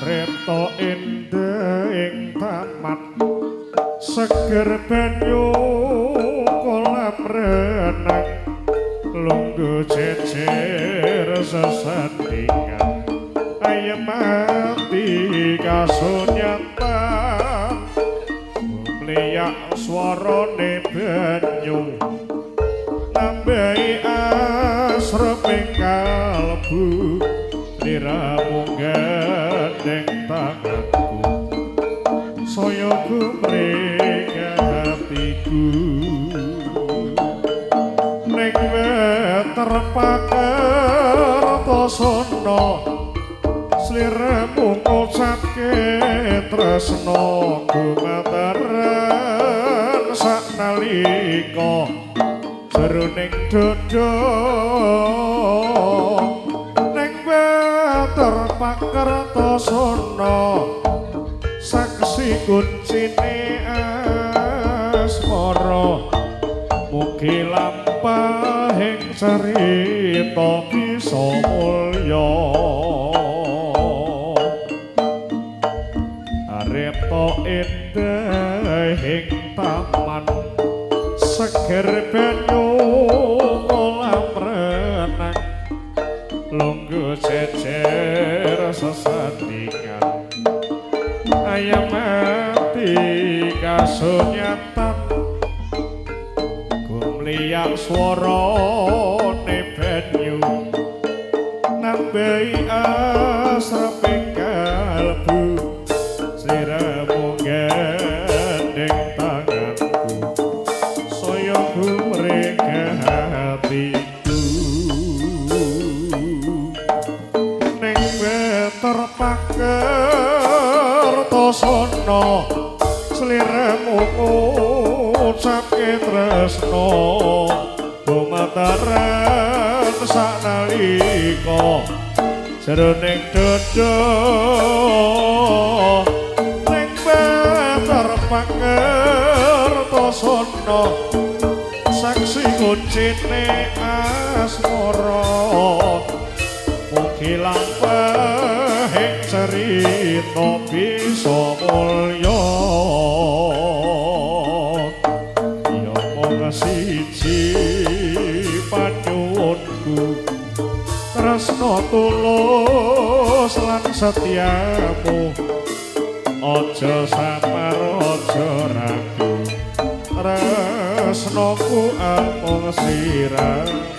Arepta endah ing taman, seger banyu kolam renang, lungguh jejer sesandingan, ayem ati kasunyatan. Mliyak swarane banyu nambahi asreping kalbu, liramu gandeng tanganku saya gumregah hatiku. Ning weter pakartosana, sliramu ngucapke tresna, gumataran saknalika jroning dada. Ning weter pakartosana, saksi kuncine asmara, mugi lampahing cerita bisa mulya. Arepta endah ing taman, seger banyu kolam renang, lungguh jejer sesandingan, ayem ati kasunyatan. Gumliyak swarane banyu nambahi asreping kalbu, sliramu gandeng tanganku saya gumregah hatiku. Ning weter pakertosana, sliramu ngucapke tresna, gumataran saknalika jroning dada. Ning weter pakertosana, saksi kuncine asmara, mugi lampahing cerita bisa mulya. Ya mung siji panyuwunku, tresna tulus lan setiamu, aja samar aja ragu, tresnaku amung sliramu.